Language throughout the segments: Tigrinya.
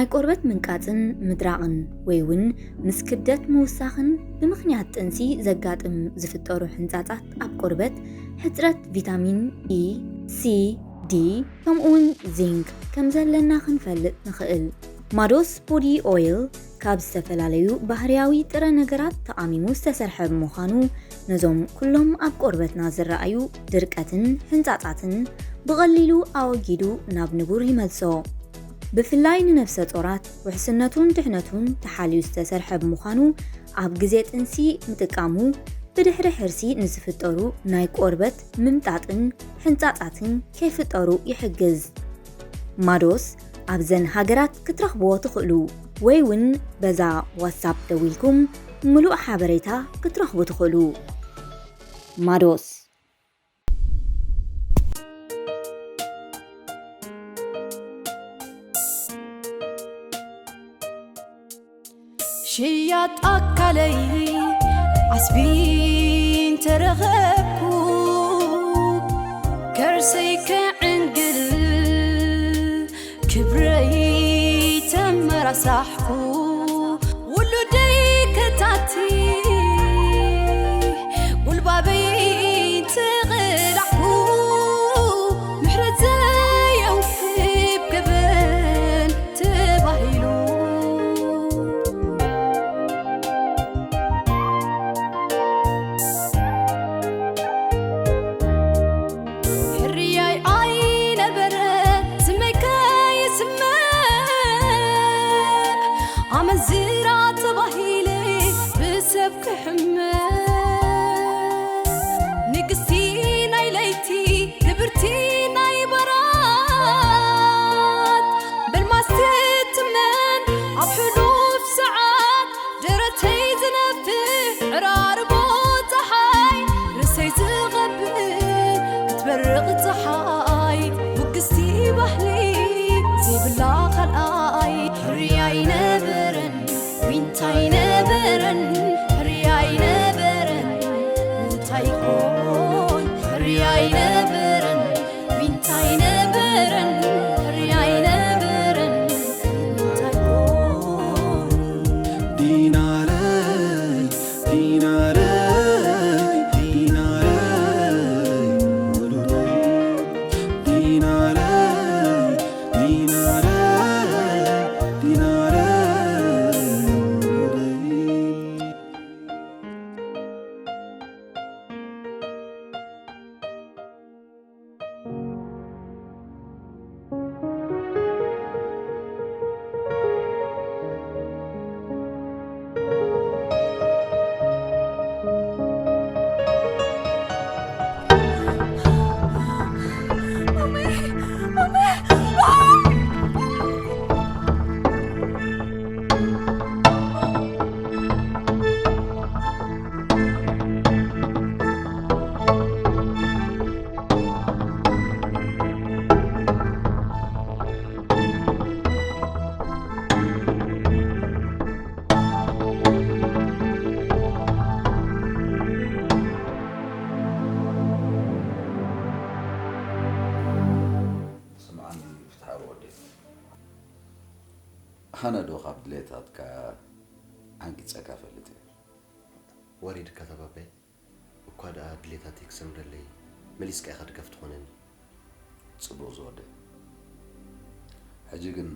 ናይ ቆርበት ምንቃጽን ምድራቕን ወይ እውን ምስ ክብደት ምውሳኽን ብምኽንያት ጥንሲ ዘጋጥም ዝፍጠሩ ሕንጻጻት ኣብ ቆርበት ሕጽረት ቪታሚን ኢ፣ ሲ፣ ዲ ከምኡ እውን ዚንክ ከም ዘለና ክንፈልጥ ንኽእል። ማዶስ ቦዲ ኦይል ካብ ዝተፈላለዩ ባህርያዊ ጥረ ነገራት ተቓሚሙ ዝተሰርሐ ብምዃኑ ነዞም ኩሎም ኣብ ቆርበትና ዝረኣዩ ድርቀትን ሕንጻጻትን ብቐሊሉ ኣወጊዱ ናብ ንቡር ይመልሶ። ብፍላይ ንነፍሰ ጾራት ውሕስነቱን ድሕነቱን ተሓልዩ ዝተሰርሐ ብምዃኑ ኣብ ግዜ ጥንሲ ምጥቃሙ ብድሕሪ ሕርሲ ንዝፍጠሩ ናይ ቆርበት ምምጣጥን ሕንጻጻትን ከይፍጠሩ ይሕግዝ። ማዶስ ኣብዘን ሃገራት ክትረኽብዎ ትኽእሉ ወይ እውን በዛ ዋትሳፕ ደዊልኩም ምሉእ ሓበሬታ ክትረኽቡ ትኽእሉ። ማዶስ። ሽያጥ ኣካለይ ዓስቢ እንተረኸብኩ ከርሰይ ከዕንግል ክብረይ ተመራሳሕኩ ውሉደይ ከታቲ ጉልባበይ ተቐላዕኩ ምሕረት ዘየውህብ ገበን ተባሂሉ ሕርያይ ኣይነበረ ስመይ ከይስመዕ ኣመንዝራ ተባሂለ ብሰብ ክሕመ ንግስቲ ናይ ለይቲ ክብርቲ ናይ በራት በልማስ ትትመን ኣብ ሕሉፍ ሰዓት ደረተይ ዝነፍሕ ዕራርቦ ፀሓይ ርእሰይ ዝቐብእ ክትበርቕ ፀሓይ ውግስቲ ባህሊ ዘይብላ ካልኣይ ሕርያ ኣይነበረን ዊንታ ኣይነበረን ሕርያ ኣይነበረን እንታይ ይኾን ሕርያ ኣይነበረን ዊንታ ኣይነበረን ሕርያ ኣይነበረን እንታይ ይኾን ዲናረይ ዲናረይ ዲናረይ ዲናረይ ዲናረይ ዲናረይ ስምዓኒ ፍትሓዊ ወደይ፣ ኣነ ዶ ካብ ድሌታትካ ዓንቂጸካ እፈልጥ እየ? ወሪድካ ተባባይ፣ እኳ ደኣ ድሌታተይ ክሰምረለይ መሊስካ ኢኻ ደገፍ ትኾነኒ። ጽቡቕ ዝወደይ። ሕጂ ግን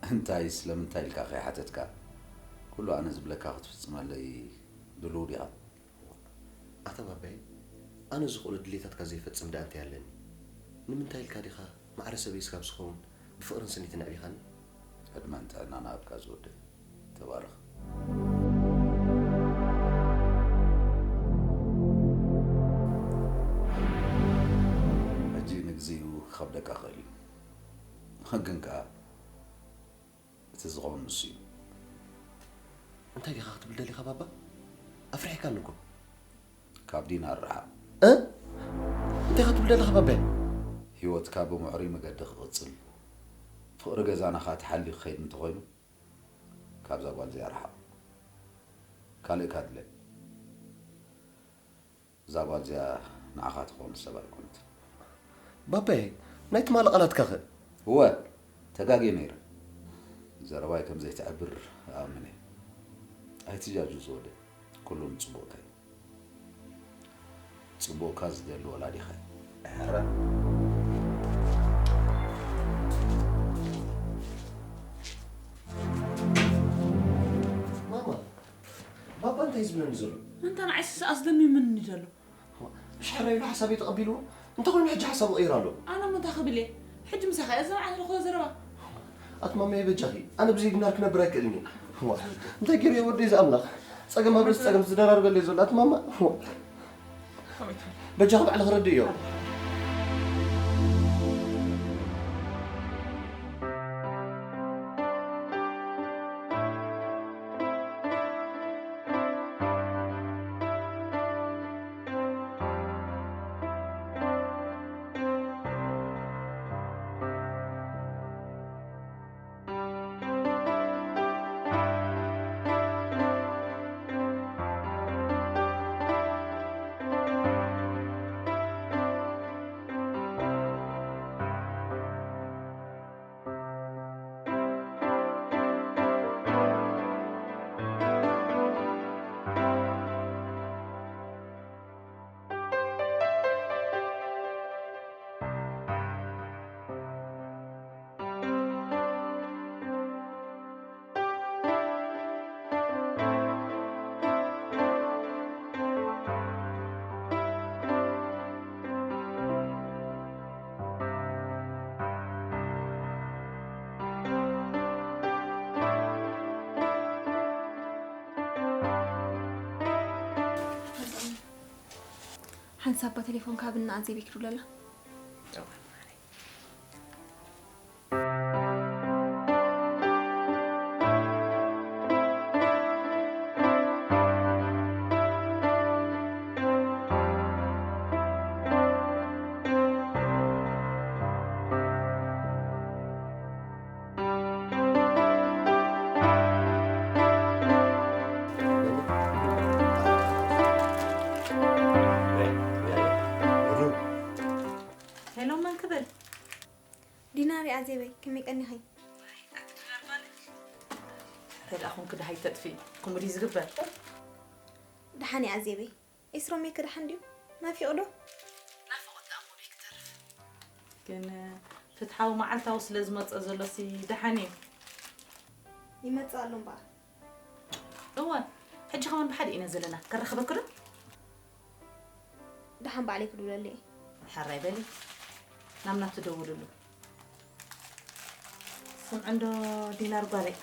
እንታይ ስለምንታይ ኢልካ ከይሓተትካ ኩሉ ኣነ ዝብለካ ክትፍጽመለይ ድሉው ዲኻ? ኣታ ባባይ፣ ኣነ ዝኽእሎ ድሌታትካ ዘይፈጽም ደኣ እንታይ ኣለኒ? ንምንታይ ኢልካ ዲኻ ማዕረ ሰበይ ስጋብ ዝኸውን ብፍቕርን ስኒትን ኣዕቢኻኒ? ዕድመን ጥዕናን ኣብካ ዝወደይ። ተባረኽ። ሕጂ ንግዚኡ ክኸብደካ ክእል እዩ። ግን ከኣ እቲ ዝኸውን ንሱ እዩ። እንታይ ዲኻ ክትብል ደሊኻ ባባ? ኣፍሪሕካኒ እኮ። ካብ ዲና ርሓቕ። እ? እንታይ ክትብል ደለኻ ባባይ? ህይወትካ ብምዕሩይ መገዲ ክቕጽል፣ ፍቕሪ ገዛና ኸኣ ተሓልዩ ክኸይድ እንተኾይኑ፣ ካብዛ ጓል እዚኣ ርሓቕ። ካልእ እካ ድለ። እዛ ጓል እዚኣ ንዓኻ ትኸውን ሰብ ኣይኮነትን። ባባይ፣ ናይ ትማሊ ቃላትካኸ? እወ፣ ተጋግየ ነይረ። ዘረባይ ከም ዘይትዕብር እኣምን እየ። ኣይትጃጁ ዝወደ፣ ኩሉ ንጽቡቕካ እዩ። ጽቡቕካ ዝደሊ ወላዲኻ እዩ። ሕራ። ማማ፣ ባባ እንታይ ዝብለኒ ዘሎ? ኣንታ ንዓይስ ኣስደሚምኒ ዘሎ። እሺ፣ ሕራይ ኢሉ ሓሳበይ ተቐቢልዎ። እንተኾይኑ ሕጂ ሓሳቡ ቀይሩ ኣሎ። ኣነ እሞ እንታይ ክብል እየ? ሕጂ ምሳኻ እየ ዘማዕለልክዎ ዘረባ። ኣቲ ማማየ በጃኺ፣ ኣነ ብዘይ ዲናር ክነብር ኣይክእልን እየ። ዋ፣ እንታይ ገይረ እየ ወደይ ዝኣምላኽ? ጸገም ኣብ ርእሲ ጸገም ዝደራርበለይ ዘሎ ኣቲ ማማ። ዋ። በጃኺ ባዕልኺ ረድእዮ። ሓንሳብ እባ ቴሌፎን ካብና ኣዜብ ይክዱለላ። ሄሎ፣ መን ክብል? ዲናር እየ ኣዜበይ፣ ከመይ ቀኒኺ? ተደኣ ኹንኪ ደሃይ ተጥፊ፣ ከምኡ ድዩ ዝግበር? ደሓን እየ ኣዜበይ። ኤስሮሜክ ደሓን ድዩ? ናፊቑ ዶ? ናፍቖት ደኣ እሞ ደይ ክትተርፍ። ግን ፍትሓዊ መዓልታዊ ስለ ዝመጽእ ዘሎሲ ደሓን እዩ። ይመጽእ ኣሎ እምበኣር። እወ፣ ሕጂ ከማን ብሓደ ኢና ዘለና። ከራኽበኪ ዶ? ደሓን ባዕለይ ክድውለሉ እየ። ሕራይ በሊ። ናብ ናቱ ደውልሉ። ስምዒ እንዶ ዲናር ጓለይ።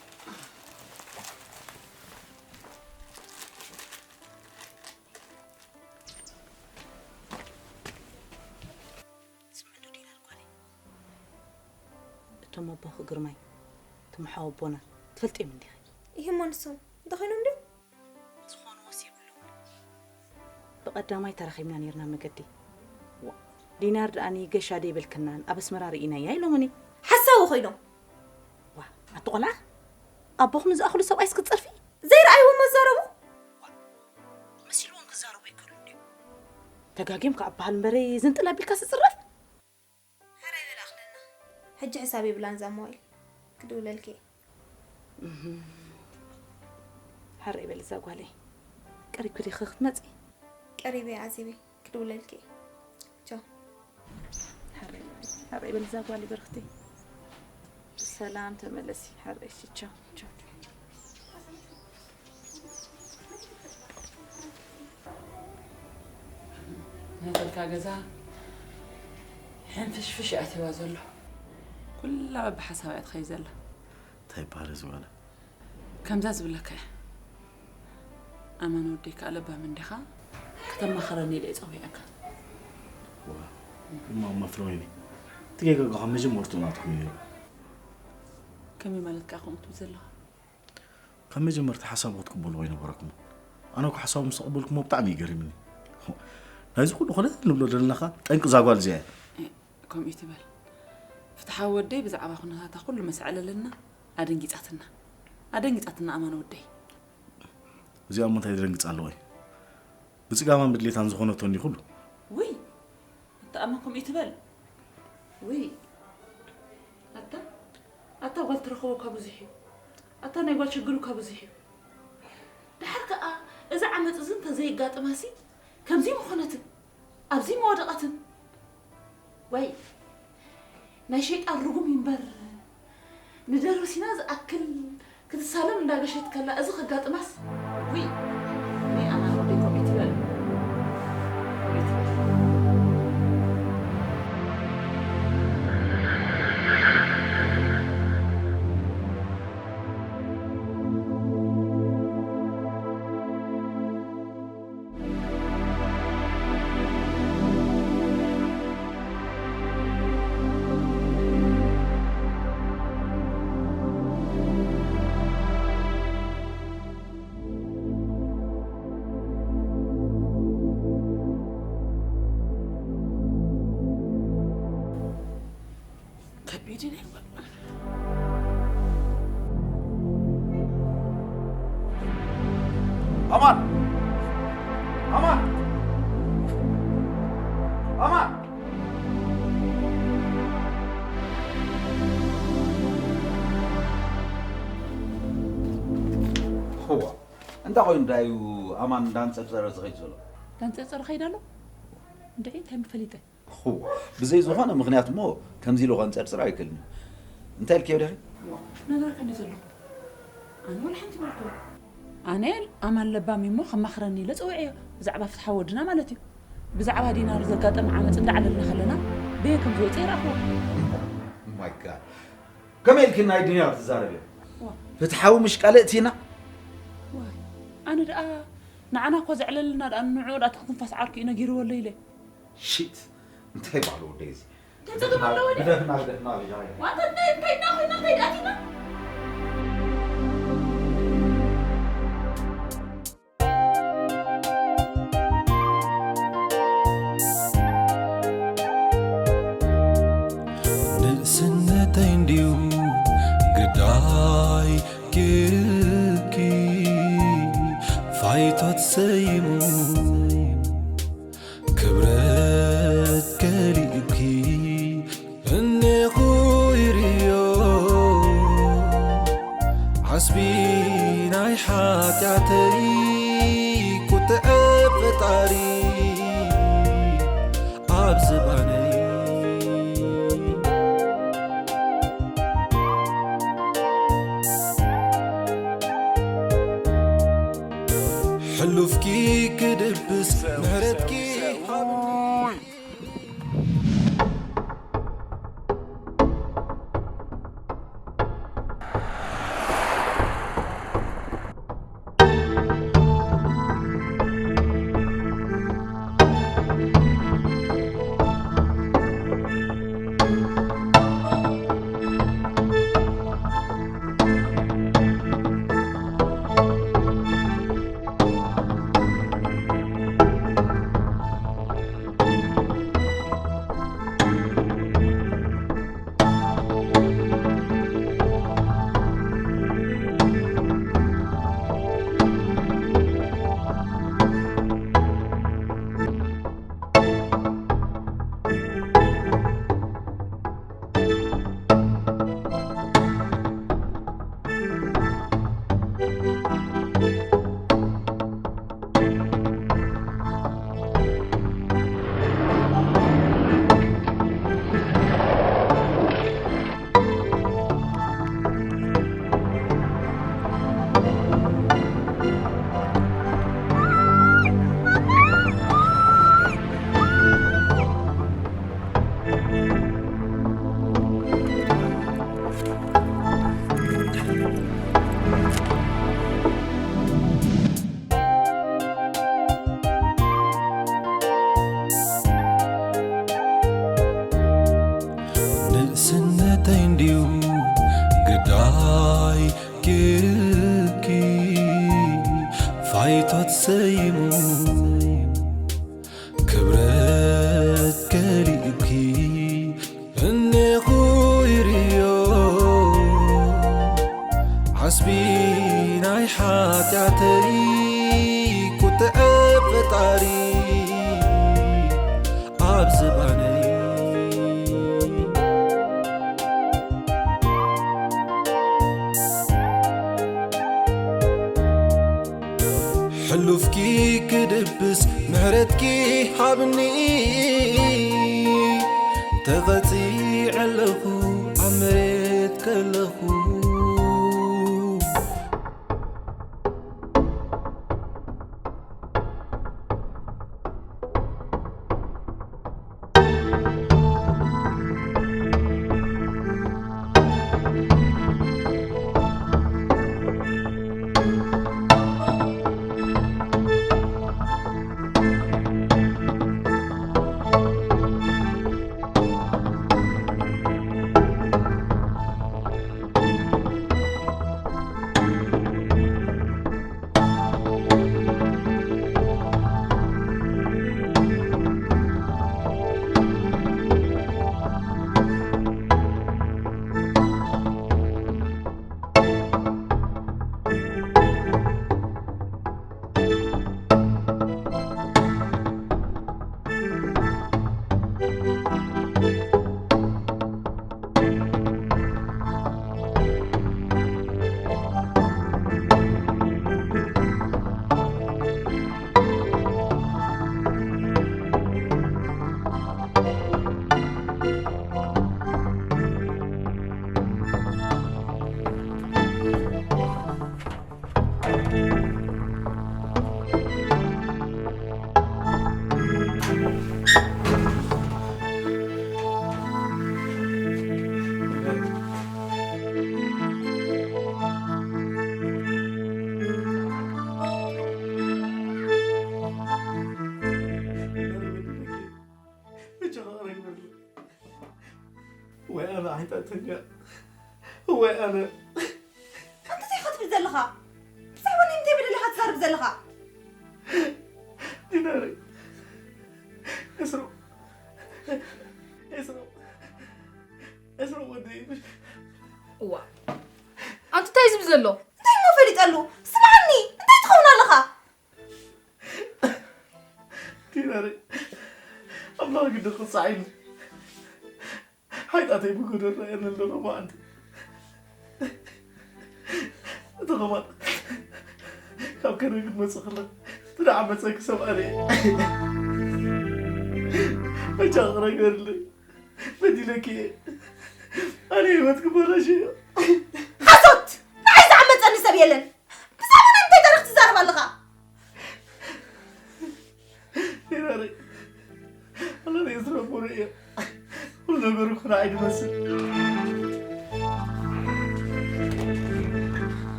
ስምዒ እንዶ ዲናር ጓለይ። እቶም ኣቦኺ ግርማይ፣ እቶም ሓወቦና፣ ትፈልጥዮም እንዲኺ? ይህሞ ንሶም፣ እንታይ ኮይኖም ድዮም? ዝኾንዎስ የብሉን። ብቐዳማይ ተራኺብና ኔርና መገዲ። ዋ፣ ዲናር ደኣኒ ገሻ ደይበልክናን ኣብ ኣስመራ ርኢናያ ኢሎምኒ። ሓሳዊ ኮይኖም። ዋ፣ ኣቲ ቆልዓ፣ ኣቦኹም ዝኣኽሉ ሰብኣይስ ክትጸርፊ? ዘይረኣይዎም ኣዛረቡ? ዋ፣ መሲልዎም ክዛረቡ ኣይክእሉን ድዮም? ተጋግዮም ከኣ በሃል እምበሪ ዝንጥል ኣቢልካ ስጽረፍ? ሕራይ በል ኣኽለና። ሕጂ ሕሳብ የብላን እዛ ሞባይል። ክድውለልኪ እየ። እህም። ሕራይ በል እዛ ጓለይ። ቀሪብኪ ዲኺ ክትመጺ? ቀሪበ እየ ኣዜበይ። ክድውለልኪ እየ። ቻው። ሕራይ በል። ሕራይ በል እዛ ጓለይ በርኽቲ። ብሰላም ተመለሲ። ሕራይ እሺ። ቻው። ቻው። ናተልካ ገዛ ሕንፍሽፍሽ ኣትይዋ ዘሎ። ኩላ በብሓሳብ እያ ትኸይድ ዘላ። እንታይ ይበሃል እዚ ጓል? ከምዛ ዝብለካ እያ። ኣማን ወደይ ከኣ ለባም እንዲኻ፣ ከተማኽረኒ ኢለ እየ ጸዊዐካ። ዋ፣ እማ፣ እማ ፍረወይኒ፣ እቲ ጌጋ ካብ መጀመርትኡ ናትኩም እዩ ነይሩ። ከመይ ማለት ከኣ ከምኡ ትብል ዘለኻ? ካብ መጀመርታ ሓሳቡ ክትቅበልዎ ኣይነበረኩምን። ኣነ እኮ ሓሳቡ ምስ ተቐበልኩሞ ብጣዕሚ እዩ ገሪምኒ። ናይዚ ኩሉ ኮለል ንብሎ ዘለና ኸኣ ጠንቂ እዛ ጓል እዚኣ እያ። እ፣ ከምኡ ይትበል። ፍትሓዊ ወደይ ብዛዕባ ኩነታታ ኩሉ ምስ ኣዕለለና ኣደንጊጻትና። ኣደንጊጻትና ኣማን ወደይ። እዚኣ እሞ እንታይ ትደንግጽ ኣለዋ እዩ? ብጽጋማን ብድሌታን ዝኾነቶ እንዲ ኩሉ። ውይ! ኣታ ኣማ ከምኡ ይትበል። ውይ! ኣታ፣ ኣታ ጓል ትረኽቦ እኳ ብዙሕ እዩ። ኣታ ናይ ጓል ችግሩ እኳ ብዙሕ እዩ። ድሓር ከኣ እዚ ዓመጽ እዚ እንተዘየጋጥማሲ ከምዚ ምኾነትን ኣብዚ ምወደቐትን። ወይ ናይ ሸይጣን ርጉም እዩ እምበር፣ ንደርቢ ሲና ዝኣክል ክትሳለም እንዳገሸት ከላ እዚ ከጋጥማስ፣ ውይ፣ ናይ ኣማን ወደይ ከምኡ ትበል። ከምኡ ትበል። ከቢድ እዩ ነይሩ። ኣማን! ኣማን! ኣማን! እዋ፣ እንታይ ኮይኑ ዳዩ ኣማን እንዳንጸርጸረ ዝኸይድ ዘሎ? እንዳንጸርጸረ ኸይድ ኣሎ? እንድዒ እንታይ ምፈሊጠ? እኹ፣ ብዘይ ዝኾነ ምኽንያት እሞ ከምዚ ኢሉ ከንጸርጽር ኣይክእልን እዩ። እንታይ ኢልክዮ ዲኺ? ዋ፣ ነግረካ እንደ ዘለኹ። ኣነ ወላ ሓንቲ በልኩ። ኣነ ኣማን ለባም እሞ ከማኽረኒ ኢለ ጸዊዐዮ። ብዛዕባ ፍትሓዊ ወድና ማለት እዩ። ብዛዕባ ዲናር ዘጋጠመ ዓመጽ እንዳዕለልና ከለና በየን ከም ዝወጸ ይረኣኽዎ። Oh my God። ከመይ ኢልኪ ናይ ዲናር ትዛረብዮ? ዋ። ፍትሓዊ ምሽ ካልእ እቲና? ዋይ፣ ኣነ ደኣ ንዓና እኮ ዘዕለልና ደኣ ንዕኡ ደኣ ትንፋስ ዓርኩ እዩ ነጊርዎ ኣሎ ኢለ። ሽት፣ እንታይ በዓል ወደይ እዚ? እንታይ ጸገም ኣለዎ ድዩ? ግደፍና፣ ግደፍና፣ ግደፍና፣ ግደፍና። ዋንታ እንታይ፣ እንታይ እና ኮይና እንታይ ደኣ ኣቲና? ንእስነተይ እንድዩ ግዳይ ጌርኪ ፋይቶ ተሰይሙ ክብረት ከሊእኪ እኔኹ ይርዮ ዓስቢ ናይ ሓጢኣተይ ቁጥዐ ፈጣሪ ኣብ ዝባነይ ሕሉፍኪ ክድብስ ምሕረትኪ ሃብኒ። ንእስነተይ እንድዩ ግዳይ ጌርኪ ፋይቶ ተሰይሙ ክብረት ከሊእኪ እኔኹ ይርዮ ዓስቢ ናይ ሓጢኣተይ ቁጥዐ ፈጣሪ ኣብ ዝባነይ። ብስ ምሕረትኪ ሃብኒ፣ ተቐጺዐ ኣለኹ ኣብ መሬት ከለኹ። ወይ ኣነ ዓይጣተኛ፣ ወይ ኣነ። ኣንተ እንታይ ኢኻ ትብል ዘለኻ? ብዛዕባ ናይ ምንታይ በደል ኢኻ ትዛረብ ዘለኻ? ዲናረይ፣ እስሮ፣ እስሮ፣ እስሮ ወደይ። እዋ፣ ኣንቱ እንታይ ዝብል ዘሎ? እንታይ እሞ ፈሊጠሉ? ስምዓኒ፣ እንታይ ትኸውን ኣለኻ? ዲናረይ፣ ኣምላኽ ግዲ ክሳዕ ኢሉ ሓይጣተይ ብጎደሎ እየ ንለሎ መዓንቲ። እቲ ኸማን ካብ ከረን ክትመጽእ ከላ፣ እቲ ደኣ መጸኪ ሰብኣይ እየ። በጃ ቕረ ገርለይ። በዲለኪ እየ። ኣነ ህይወት ክበላሽ እየ። ሓሶት! ንዓይ ዝዓመጸኒ ሰብ የለን። ብዛዕባ ናይ ምንታይ ታሪኽ ትዛረብ ኣለኻ? ዲናረይ፣ ኣነ ርእየ ዝረቦ ርእየ። ኩሉ ነገሩ እኮ ንዓይ ዝመስል።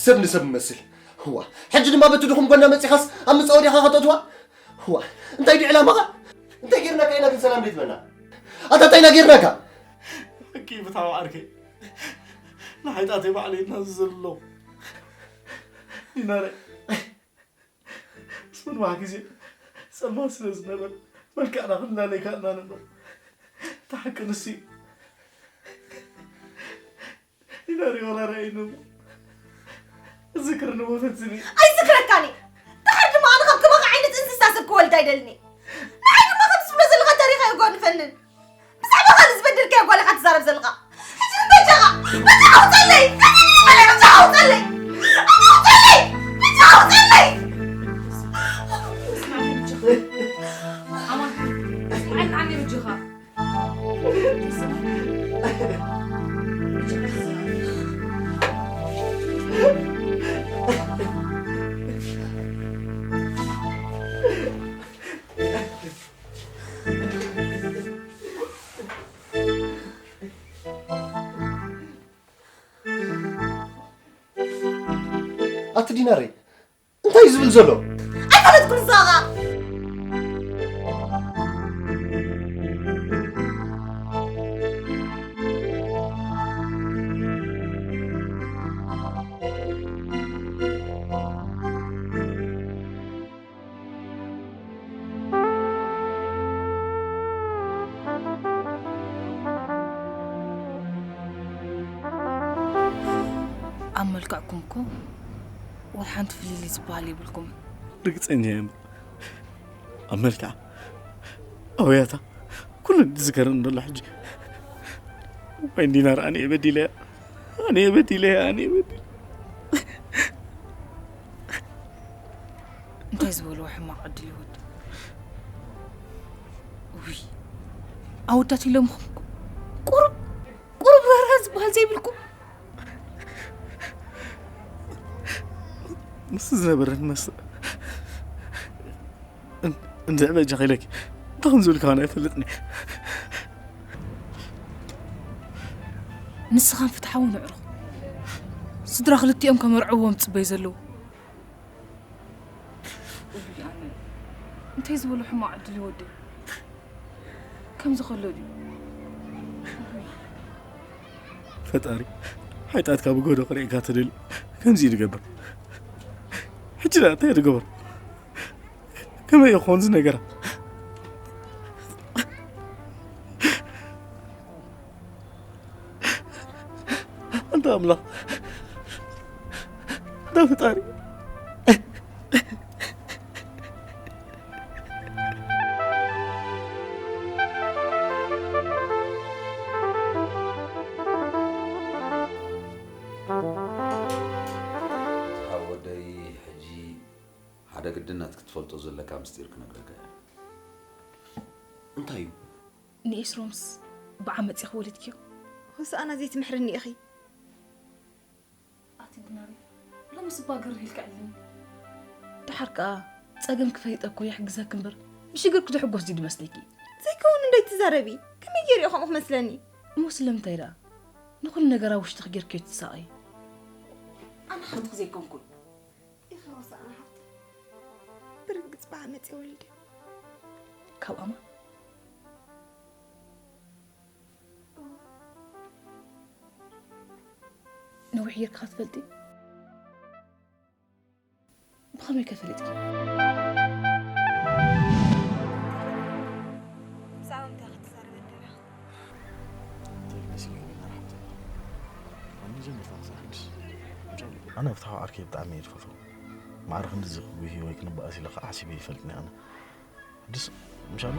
ሰብ ንሰብ ይመስል። ህዋ፣ ሕጂ ድማ በቲ ድኹም ጎና መጺኻስ ኣብ ምጻወ ዲኻ ከተእትዋ? ህዋ፣ እንታይ ድዩ ዕላማኻ? እንታይ ጌርናካ ኢና ግን ሰላም ዘይትበና? ኣታ እንታይ ኢና ጌርናካ? ሓቂ ብታዊ ዓርከይ። ንሓይጣተይ ባዕለይ እናዘዘሉ ኣለኹ። ዲናረ፣ ምስ ምንዋሕ ግዜ ጸልማት ስለ ዝነበር፣ መልክዕና ክንላለይ ከኣልና ነበር። እቲ ሓቂ ንሱ እዩ። ዲናሪ ወላ ርኣይኒ እሞ፣ ዝክርኒ እሞ ፈትኒ። ኣይዝክረካን እየ። ድሓር ድማ ኣነ ከም ከማኻ ዓይነት እንስሳ ሰብ ክወልድ ኣይደልን እየ። ንዓይ ድማ ከምዚ ትብሎ ዘለኻ ታሪኽ ኣይጓንፈንን። ብዛዕባ ካልእ ዝበደልካዮ ጓል ኢኻ ትዛረብ ዘለኻ። ሕጂ ግን በጃኻ፣ በጃኻ ውፀለይ! በጃኻ ውፀለይ! በጃኻ ውፀለይ! በጃኻ ውፀለይ! በጃኻ ውፀለይ! ኣማን፣ ስምዓኒ በጃኻ። ኣቲ ዲናረይ፣ እንታይ እዩ ዝብል ዘሎ? ኣይፈለጥኩን ንስኻ። ኣብ መልክዕኩም እኮ ወላ ሓንቲ ፍልልይ ዝበሃል የብልኩም። ርግጸኛ እየ እምበር፣ ኣብ መልክዓ፣ ኣብ ያታ፣ ኩሉ ዝዝከረኒ ዘሎ ሕጂ። ወይ ዲናር፣ ኣነ እየ በዲለያ፣ ኣነ እየ በዲለያ፣ ኣነ እየ በዲለ። እንታይ ዝበልዎ ሕማቕ ዕድል ይወድ። ውይ፣ ኣወዳት ኢሎምኹም ቁሩብ፣ ቁሩብ ራህራህ ዝበሃል ዘይብልኩም። ምስ ዝነበረን መስ-፣ እን-፣ እንድዒ በጃኺ ኢለኪ፣ እንታይ ከም ዝብል ከማን ኣይፈልጥን እየ። ንስኻን ፍትሓውን ኣዕሩኽ፣ ስድራ ክልቲኦም ከመርዕዎም ዝጽበዩ ዘለዉ። ውይ፣ ኣነ እንታይ ዝበሎ ሕማቕ ዕድል ይወደይ። ከምዚ ከሎ ድዩ? ፈጣሪ፣ ሓይጣትካ ብጎዶ ክርእየካ ትደሊ። ከምዚ እዩ ዝገብር። ሕጂ ደኣ እንታይ እዩ ዝገብር? ከመይ ይኾን እዚ ነገራ? ኣንታ ኣምላኽ፣ ኣንታ ፈጣሪ። ሓወደይ፣ ሕጂ ሓደ ግድናት ክትፈልጦ ዘለካ ምስጢር ክነግረካ እየ። እንታይ እዩ? ንኤስሮምስ ብዓመፅ ኢኺ ወሊድክዮ? ሆሳእና ዘይትምሕርኒ ኢኺ። ኣቲ ዲናሪ፣ ሎምስ እባ ግር ኢልካ ዕልልኒ። ደሓር ከኣ ጸገም ክፈይጠ እኮ የሕግዘኪ እምበር፣ ብሽግርኪ ዝሕጎስ ድዩ ዝመስለኪ? ዘይከውን እንዶ ኣይትዛረቢ። ከመይ ገይሩ እዩ ከምኡ ክመስለኒ? እሞ ስለምንታይ ደኣ ንኹሉ ነገር ኣብ ውሽጥኺ ጌርክዮ ትሳቐዪ? ኣነ ሓፍትኺ ዘይኮንኩን። ኢኺ ሆሳእና ሓፍተይ። ብርግጽ ብዓመጽ እየ ወሊደ። ካብ ኣማን? ነዊሕ ጌርካ ትፈልጢ? ብኸመይ ከ ፈሊጥኪ? ብዛዕባ እንታይ ክትዛረበኒ ደሊኻ? እንታይ መሲልኪ ዲናር ሓፍተይ? ካብ መጀመርታ ክሳብ ሕጂ። ኣነ ፍትሓዊ ዓርከይ ብጣዕሚ እየ ዝፈትዎ። ማዕረ ክንድዚ ክጉሂ ወይ ክንበኣስ ኢለ ከዓ ሓሲበ ኣይፈልጥን እየ ኣነ። ድስ፣ ምሻሎ።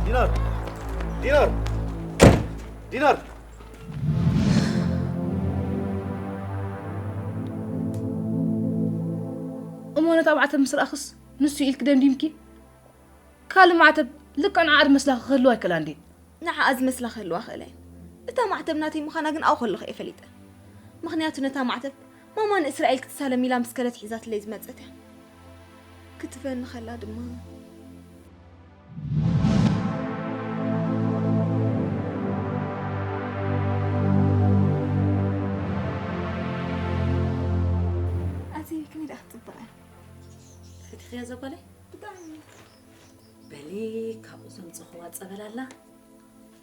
ዲናር! ዲናር! ዲናር! እሞ ነታ ማዕተብ ምስ ረኣኽስ ንሱ ኢልኪ ደምዲምኪ? ካልእ ማዕተብ ልክዕ ንዓ ዝመስላ ክህልዋ ኣይክእላን ድየን? ንዓኣ ዝመስላ ክህልዋ ክእላ እየን። እታ ማዕተብ ናተይ ምዃና ግን ኣብኡ ከለኹ እየ ፈሊጠ። ምኽንያቱ ነታ ማዕተብ ማማ ንእስራኤል ክትሳለም ኢላ ምስ ከደት ሒዛትለይ ዝመጸት እያ። ክትህበኒ ከላ ድማ ኣዜብ ከመይ ደኣ ክትጽብቕ እያ። ፈቲኽያ እዛ ጓለይ? ብጣዕሚ። በሊ፣ ካብኡ ዘምጸኽዋ ጸበል ኣላ።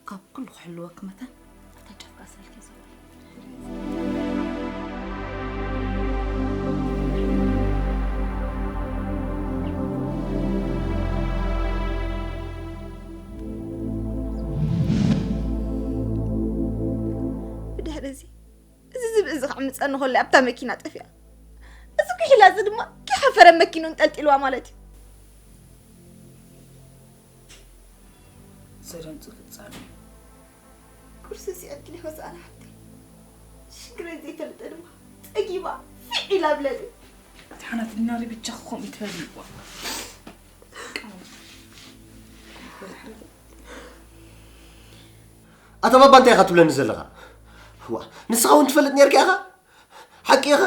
ካብ ኩሉ ክሕልወኪ መታን፣ ኣታ ጫፍካ ኣስሪልኪ ዘውሪ። ብድሕሪ እዚ፣ እዚ ዝብኢ እዚ ክዕምጸኒ ከሎ ኣብታ መኪና ጠፊኣ። እዚ ኩሒላ እዚ ድማ ከይሓፈረ መኪኑ እንጠልጢልዋ ማለት እዩ። ዘደንጹ ፍጻሜ። ቁርሲ ሲዕድሊ ሆሳእና ሓፍተይ። ሽግረይ ዘይፈልጠ ድማ ጸጊባ ፊዕ ኢላ ብለኒ። እቲ ሓናት ዲናሪ ብቻ ክኾም ይትበል ይዋ። ኣታ ባባ እንታይ ኢኻ ትብለኒ ዘለኻ? ዋ፣ ንስኻ እውን ትፈልጥ ነርካ ኢኻ? ሓቂ ኢኻ?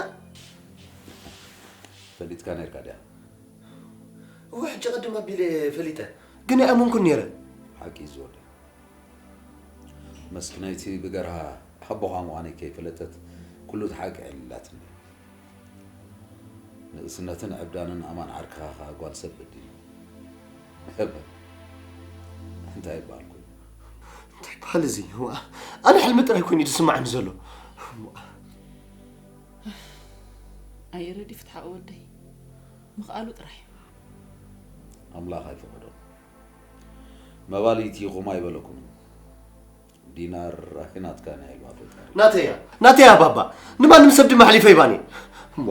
ፈሊጥካ ነርካ ድያ? እወ፣ ሕጂ ቀድም ኣቢለ ፈሊጠ፣ ግን ኣይኣመንኩን ነይረ። ሓቂ እዩ ዝወደ። መስኪናይቲ ብገርሃ ኣቦኻ ምዃነይ ከይፈለጠት ኩሉ እቲ ሓቂ ኣዕሊላትኒ። ንእስነትን ዕብዳንን ኣማን ዓርክኻ ኸኣ ጓል ሰብ በዲሉ። እንታይ ይበሃል ኮይኑ? እንታይ ይበሃል እዚ? ኣነ ሕልሚ ጥራይ ኮይኑ እዩ ዝስማዓኒ ዘሎ። ኣየረዲ ፍትሓ ወደይ ምኽኣሉ ጥራይ። ኣምላኽ ኣይፈቐዶ። መባልይቲ ኢኹም ኣይበለኩምን። ዲናር ኣይናትካን እያ ኢልዋ ፈጣሪ። ናተያ ናተያ ባባ፣ ንማንም ሰብ ድማ ኣሕሊፈ ይባኒ። እሞ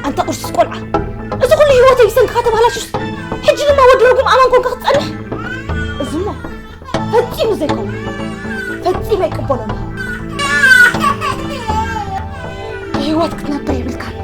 ኣንታ ቁርሱስ ቆልዓ፣ እዚ ኩሉ ህይወተይ ብሰንክኻ ተባላሹስ፣ ሕጂ ድማ ወዲ ርጉም ኣማን ኮንካ ክትጸንሕ? እዚሞ ፈጺሙ ዘይከውን፣ ፈጺመ ኣይቅበሎን። ብህይወት ክትነብር የብልካን።